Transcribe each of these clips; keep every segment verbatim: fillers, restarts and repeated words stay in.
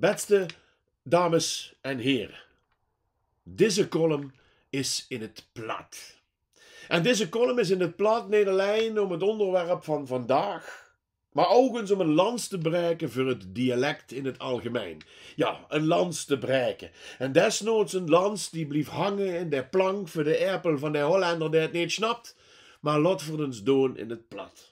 Bètste dames en here, dizze column is in 't plat. En dizze column is in 't plat neet allein óm 't óngerwerp van vandaag, mer ouch ins óm ein lans te braeke veur 't dialek in 't algemein. Jao, ein lans te braeke. En desnoods ein lans die blief hange in de plank veur de aerpel van de Hollender dae 't neet snap, mer laot v'r 't ins doon in 't plat.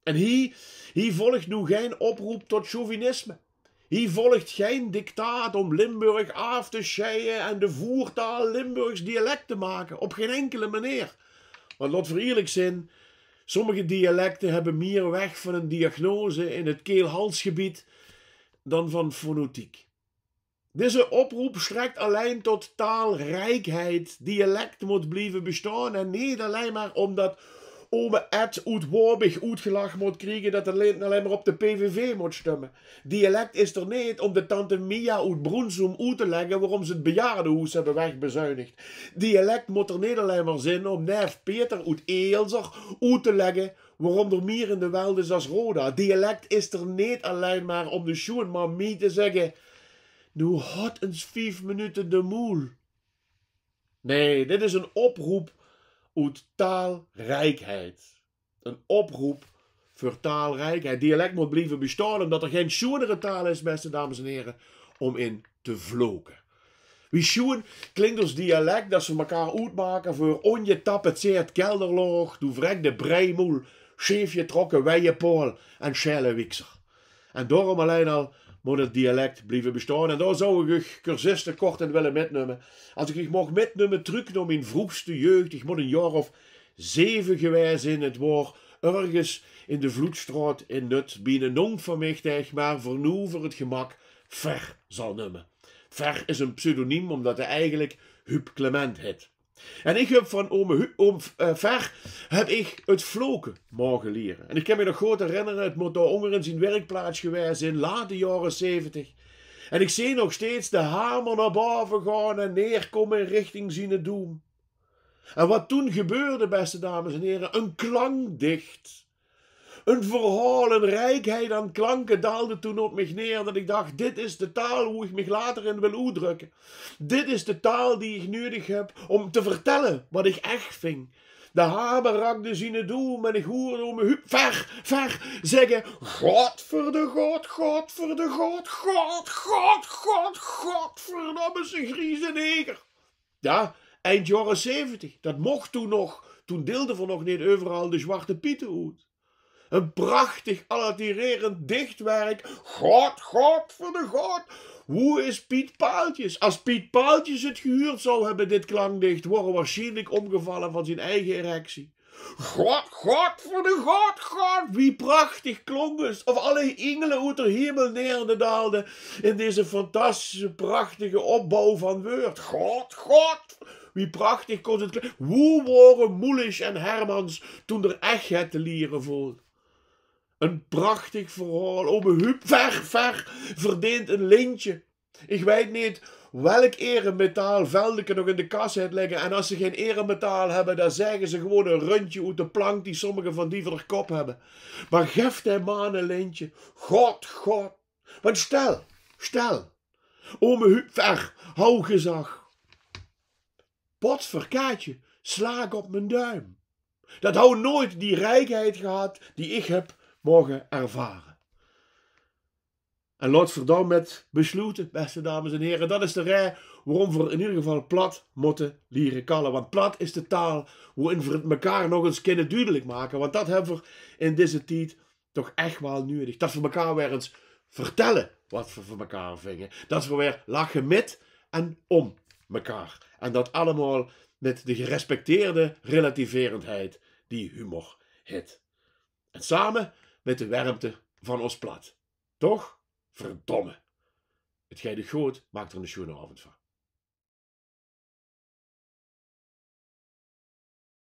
En hie, hie volg noe gein oproep tot chauvinisme. Hie volg gein dictaat óm Limburg aaf te sjeie en de voertaal Limburgs dialek te make. Op gein inkele meneer. Want laot v'r ierlik zeen, sommige dialekte höbbe mier weg van ein diagnose in 't keel-halsgebied dan van fonotiek. Dizze oproep strek allein tot taalriekheid. Dialek mót blieve bestaon en neet allein mer ómdat ome Ed oet Waubich oetgelag mót kriege dat 'r allein, allein mer op de P V V mót stumme. Dialek is d'r neet óm de tante Mia oet Broensum oet te lègke waorom ze 't bejaardehoes höbbe wegbezuinig. Dialek mót d'r neet allein mer zeen óm neef Peter oet Eelzer oet te lègke waorom d'r mier in de welt is es Roda. Dialek is d'r neet allein mer óm de sjoenmamie te zègke: noe haot ins vief minute de moel. Nae, dit is ein oproep oet taalriekheid. Ein oproep veur taalriekheid. Dialek mót blieve bestaon, ómdat d'r gein sjoenere taal is, bèste dames en here, óm in te vloke. Wie sjoen klink ós dialek es v'r mekaar oetmake veur ónjetapezeerd kelderlaog, doe vrek de breimoel, sjeefjetrokke weiepaol en sjaele wiekser. En daorom allein al mót 't dialek blieve bestaon. En dao zou ich uch cursiste kort in wille mitnumme. Es ich uch moch mitnumme trök nao mien vroegste jeug, ich mót ein jaor of zeve gewaes zeen. 't Waor örges in de Vloedstraot in Nut, bie eine nónk van mich, dae ich mer veur noe, veur 't gemak, Fer zal numme. Fer is ein pseudoniem, ómdat 'r eigelik Huub Clement hèt. En ich höb van ome Hu-, oom, eh, Fer höb ich 't vloke moge liere. En ich kin mich nog good herinnere, 't mót dao ónger in zien werkplaats gewaes zeen, late jaore zeventig. En ich zeen nog steeds de hamer nao bove gaon en neerkómme in richting ziene doem. En wat toen gebeurde, bèste dames en here, ein klankdicht. Ein verhaol, ein riekheid aan klanke daalde toen op mich neer, dat ich dach: dit is de taal wo ich mich later in wil oetdrökke. Dit is de taal die ich nudig höb óm te vertèlle wat ich ech ving. De hamer raakde ziene doem en ich hoerde ome Huub: Fer, Fer, zègke: godverde god, godverde god, god, god, god, godverdomme, ze grieze neger. Jao, eind jaore zeventig. Dat moch toen nog. Toen deelde v'r nog neet euveral de Zwarte Piete oet. Ein prachtig allitererend dichtwerk. God, godverde god. Wo is Piet Paaltjes? Es Piet Paaltjes 't gehuurd zou höbbe, dit klankdicht, waor 'r waarsjienlik ómgevalle van zien eige erectie. God, godverde god, god, wie prachtig klónk 't. Of alle ingele oet d'r hemel neerdaalde in deze fantastische, prachtige opbouw van wäörd. God, god, wie prachtig kós 't klinke. Wo waore Moelisch en Hermans toen d'r ech get te liere vool? Ein prachtig verhaol. Ome Huub, Fer, Fer verdeent ein lintje. Ich weit neet welk eremetaal Veldeke nog in de kas haet ligke. En es ze gein eremetaal höbbe, dan zègke ze gewoon ein rundje oet de plank die sommige van die veur d'r kop höbbe. Mer gef dae man ein lintje. God, god. Want stel, stel, ome Hu-, Fer, hou gezag. Potverkaatje, slaag op mien duim. Dat hou noeit die riekheid gehad die ich höb moge ervare. En laot v'r daomèt besloete, bèste dames en here. Dat is de rae waorom v'r in eder geval plat mótte liere kalle. Want plat is de taal wo-in v'r 't mekaar nog ins kinne dudelik make. Want dat höbbe v'r in dizze tied toch ech waal nudig. Dat v'r mekaar weer ins vertèlle wat v'r van mekaar vinge. Dat v'r weer lache mit en óm mekaar. En dat allemaol mit de gerespecteerde relativerendheid die humor haet. En same mit de wermte van ós plat. Toch? Verdomme. 't Geit uch good, maak d'r eine sjoene aovend van.